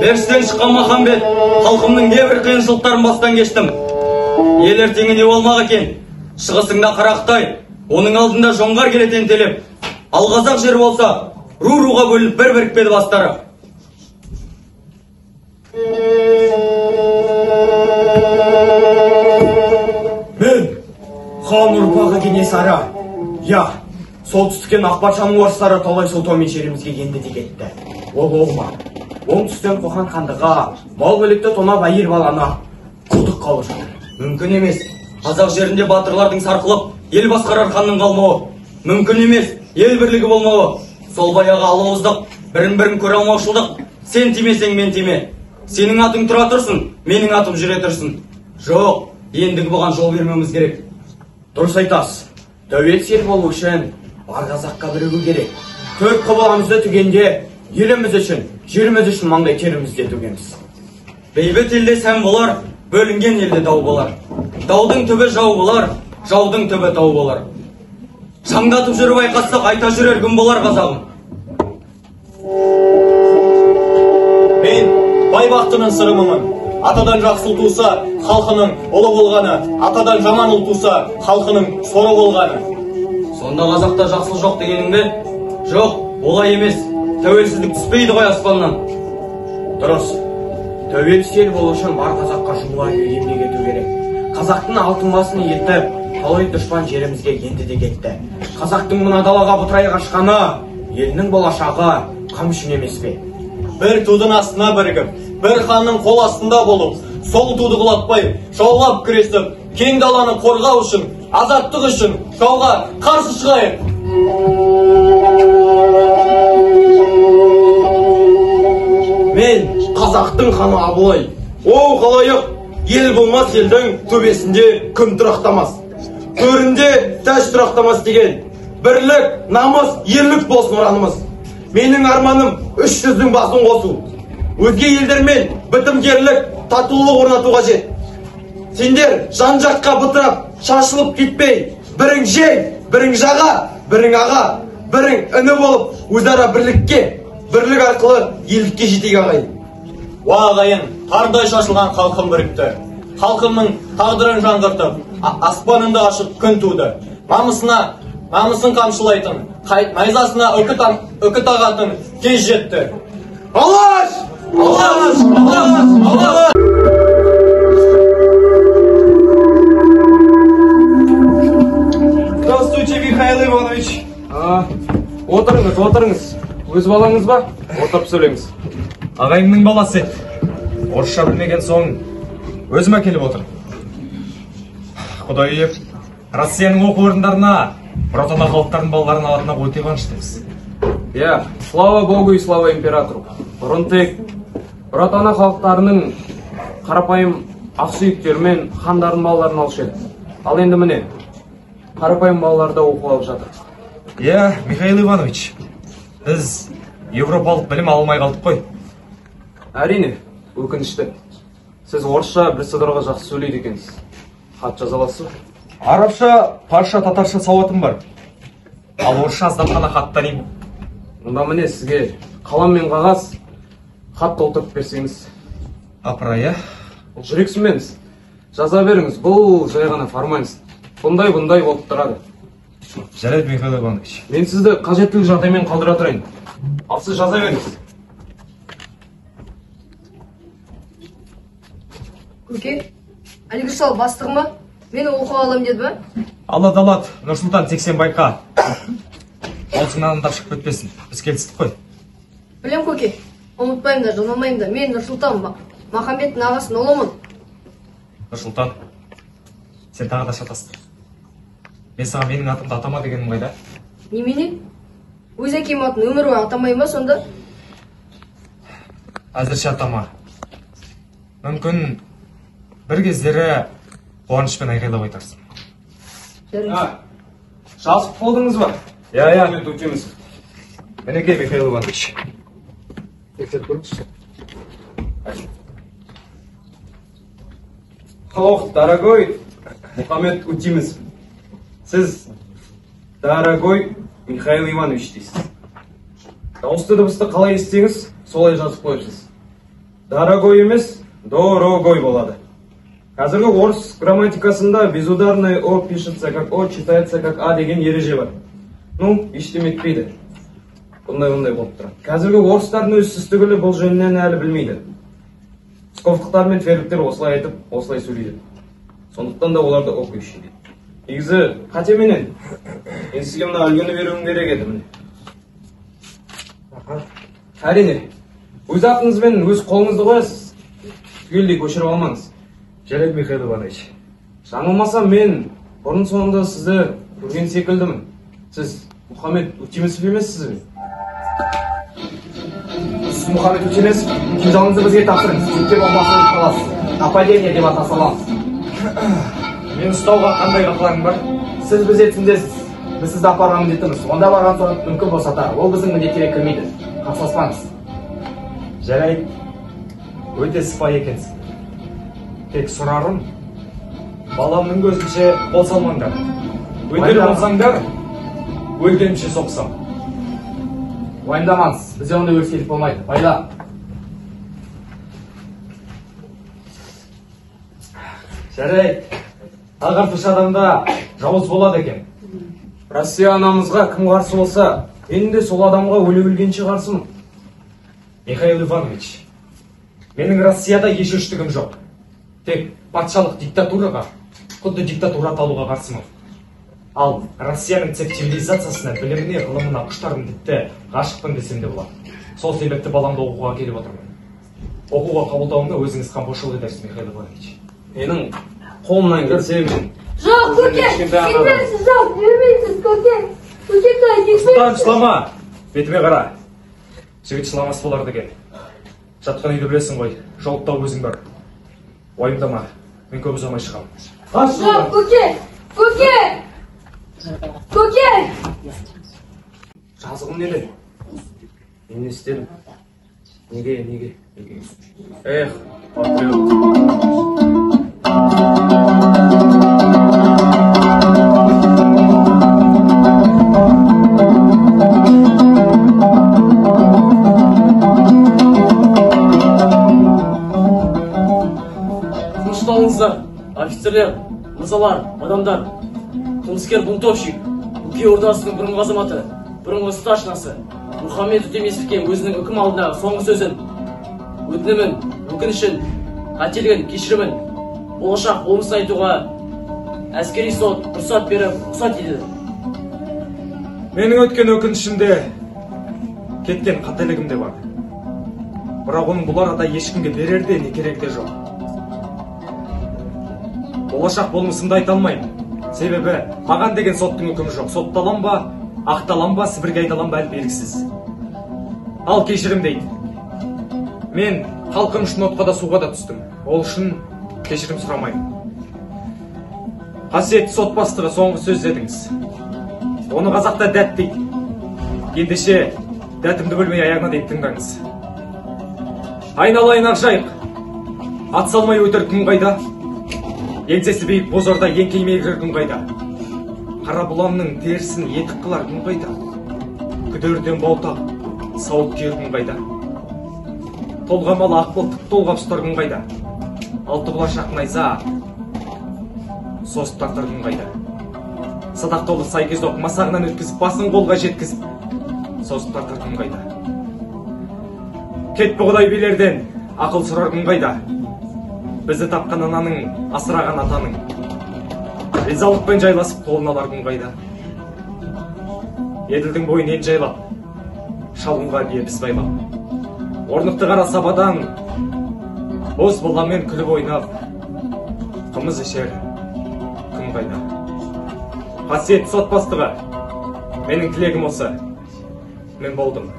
Періштен шыққан Махамбет, халқымның небір қиыншылықтарын бастан кештім. Ел ертеңі не болмақ екен? Шығысыңда қара Қытай, оның алдында жоңғар келеді ентелеп. Ал қазақ жері болса, ру-руға бөлініп бір бірікпеді бастары. Мен хан ұрпағы Кенесары. Я, солтүстіктен ақ патшаның орыстары талай сылтаумен жерімізге енді де кетті. Ол болма. Оңтүстіктен Қоқан хандығы мал мүлікті тонап әйел баланы құлдыққа алып жатыр. Мүмкін емес. Қазақ жерінде батырлардың сарқылып, ел басқарар ханның қалмауы. Мүмкін емес, ел бірлігі болмауы. Сол баяғы алауыздық, бірін-бірін көре алмаушылдық. Сен тимесең, мен тиме. Сенің атың тұра тұрсын, менің атым жүре тұрсын. Жоқ, ендігі бұған жол бермеуіміз керек. Дұрыс айтасыз. Тәуелсіз ел болу үшін бар қазаққа бірігу керек. Төрт құбыламызды түгенде еліміз үшін, жеріміз үшін маңдай терімізді төгеміз. Бейбіт елде сән болар, бөлінген елде дау болар. Даудың түбі жау болар, жаудың түбі тау болар. Шаңдатып жүріп айқассақ, айта жүрер күн болар қазағым. Мен байбақтының сырымымын. Атадан жақсы ұл туса, халқының ұлы болғаны, атадан жаман ұл туса, халқының соры болғаны. Сонда қазақта жақсылық жоқ дегенің бе? Жоқ, олай емес. Тәуелсіздік түспейді ғой аспаннан. Дұрыс. Тәуелсіз ел болу үшін бар қазаққа жұмыла еңбек ету керек. Қазақтың алтын басын елтіп, талай дұшпан жерімізге енді де кетті. Қазақтың мына далаға бытырай қашқаны, елінің болашағы қам үшін емес пе? Бір тудың астына бірігіп, бір ханның қол астында болып, сол туды құлатпай, жаулап күресіп, кең даланы қорғау үшін, азаттық үшін жауға қарсы шығайық. Мен қазақтың ханы Абылай. О, халайық, ел болмас елдің төбесінде күн тұрақтамас. Төрінде тәж тұрақтамас деген. Бірлік, намыс, ерлік болсын ұранымыз. Менің арманым 300-дің басын қосу. Өзге елдермен бітімгерлік, татулық орнату қажет. Сендер жан-жаққа бытырап, шашылып кетпей, бірің жең, бірің жаға, бірің аға, бірің іні болып, өзара бірлікке, бірлік арқылы елдікке жетейік ағайын. Уа ағайын, қардай шашылған халқым бірікті. Халқымның тағдырын жаңғыртып, аспанында ашық күн туды. Намысын қамшылайтын, найзасына үкі тағатын кез жетті. Алаш! Алаш! Алаш! Алаш! Здравствуйте, Михаил Иванович. Отырыңыз, отырыңыз. Өз балаңыз ба? Отырып сөйлеңіз. Ағайымның баласы. Орысша білмеген соң өзім әкеліп отыр. Құдай үйіп, Россияның оқу орындарына бір отана халықтардың балаларын алатынына өте қуаныштымыз. Иә, слава Богу и слава императору. Бұрын тек бір отана халықтарының қарапайым ақсүйектері мен хандардың балаларын алушы еді. Ал енді міне, қарапайым балалар да оқу алып жатыр. Иә, Михаил Иванович, біз еуропалық білім ала алмай қалдық қой. Әрине, өкінішті. Сіз орысша бір сыдырға жақсы сөйлейді екенсіз. Хат жаза аласыз ба? Арабша, парша, татарша сауатым бар. Ал орысша аздап қана хат танимын. Онда міне сізге қалам мен қағаз, хат толтырып берсеңіз. Апырай, ә? Жүрексінбеңіз. Жаза беріңіз, бұл жай ғана формальность. Бұндай-бұндай болып тұрады. Жарайды, Михаил Иванович. Мен сізді қажеттілік жағдаймен қалдыра тұрайын. Ал сіз жаза беріңіз. Көке, әлгі шал бастығы ма? Мені оқуға алам деді ма? Алады, алады. Нұрсұлтан, тек сен байқа. Аузыңнан аңдап шығып кетпесін. Біз келістік қой. Білем, көке. Ұмытпаймын да, жоламаймын да. Мен Нұрсұлтан, Махамбеттің ағасының ұлымын. Нұрсұлтан, сен тағы да шатастың. Мен саған менің атымды атама дегенім қайда? Немене? Өз әкем атын өмір бойы атамай ма сонда? Әзірше атама. Мүмкін бір кездері қуанышпен айқайлап айтарсың. Жазып болдыңыз ба? Иә, иә. Өтеміз. Мінекей, Михаил Иванович. Тексеріп көріңізші. Ох, дорогой Мұхаммед Утиміз. Сіз дорогой Михаил Иванович дейсіз. Дауысты дыбысты қалай естісеңіз, солай жазып қойыпсыз. Дорогой емес, дорогой болады. Қазіргі орыс грамматикасында безударное о пишется как о, читается как а деген ереже бар. Ну, ештеме етпейді. Бұндай-бұндай болып тұрады. Қазіргі орыстардың өз сіз түгілі бұл жөнінен әлі білмейді. Псковтықтар мен тверліктер осылай айтып, осылай сөйлейді. Сондықтан да оларды окающий дейді. Негізі қатеменен. Мен сізге мына үлгіні беруім керек еді міне. Әрине, өз атыңызбен өз қолыңызды қоясыз. Түгелдей көшіріп алмаңыз. Жарайды, Михаил Иванович. Жаңылмасам, мен бұрын соңды сізді көрген секілдімін. Сіз Мұхаммед Өтемісов емессіз бе? Сіз Мұхаммед Өтемісов, кинжалыңызды бізге тапсырыңыз. Мектеп аумағынан қаласыз. Нападение деп ата саламыз. Мен ұстауға қандай қақыларың бар? Сіз бізде тізімдесіз. Біз сізді апаруға міндеттіміз. Онда барған соң мүмкін босатар. Ол біздің міндетке кірмейді. Қарсыласпаңыз. Жарайды. Өте сыпайы екенсің. Тек сұрарым, баламның көзінше қол салмаңдар. Өтер болсаңдар, өлгенімше соқсам. Уайымдамаңыз, бізде ондай өрескелдік болмайды. Байла. Жарайды. Ағартушы адамда жауыз болады екен. Россия анамызға кім қарсы болса, мен де сол адамға өле өлгенше қарсымын. Михаил Иванович, менің Россияда еш өштігім жоқ. Тек патшалық диктатураға, құдды диктатура аталуға қарсымын. Ал Россияның цивилизациясына, біліміне, ғылымына құштармын, тіпті ғашықпын десем де болады. Сол себепті баламды оқуға келіп отырмын. Оқуға қабылдауымда өзіңіз қамқоршылық етерсіз, Михаил Иванович. Менің қолымнан келсе мен... Жоқ, көке! Кетпеңсіз, жоқ, бермейсіз, көке! Көке, кетпеңсіз! Сұлтан, жылама! Бетіме қара. Жігіт жыламас болар деген. Жатқан үйді білесің ғой, жауып тауып өзің бар. Уайымдама, мен көп ұзамай шығамын. Жоқ, көке! Көке! Көке! Жазығым неде? Мен не істедім? Неге, неге, неге? Эх, патриот. Офицерлер, мырзалар, адамдар, қылмыскер бунтовщик, Бөкей ордасының бұрынғы азаматы, бұрынғы старшинасы Мұхаммед Өтемісовке өзінің үкім алдындағы соңғы сөзін, өтінімін, өкінішін, қателігін, кешірімін, болашақ болмысын айтуға әскери сот рұқсат беріп, рұқсат етеді. Менің өткен өкінішім де, кеткен қателігім де бар. Бірақ оның бұл арада ешкімге берер де, не керек те жоқ. Болашақ болмысымды айта алмаймын. Себебі маған деген соттың үкімі жоқ. Сотталам ба, ақталам ба, Сібірге айдалам ба әлі белгісіз. Ал кешірім дейді. Мен халқым үшін отқа да суға да түстім. Ол үшін кешірім сұрамаймын. Қасиетті сот бастығы соңғы сөз дедіңіз. Оны қазақта дәт дейді. Ендеше дәтімді бөлмей аяғына дейін тыңдаңыз. Айналайын Ақжайық. Ат салмай өтер күн қайда? Еңсесі биік бозорда еңкеймей кірер күн қайда? Қара бұланның терісін етік қылар күн қайда? Күдерден бау тағып, сауыт киер күн қайда? Толғамалы ақ мылтық толғап ұстар күн қайда? Алты құлаш ақ найза созып тартар күн қайда? Садақ толы сайкез оқ масағынан өткізіп, басын қолға жеткізіп, созып тартар күн қайда? Кетпе құдай билерден ақыл сұрар күн қайда? Бізді тапқан ананың, асыраған атаның ризалықпен жайласып қолын алар күн қайда? Еділдің бойын ен жайлап, шалғынға бие біз байлап, орнықты қара сабадан боз баламен күліп ойнап, қымыз ішер күн қайда? Қасиетті сот бастығы, менің тілегім осы. Мен болдым.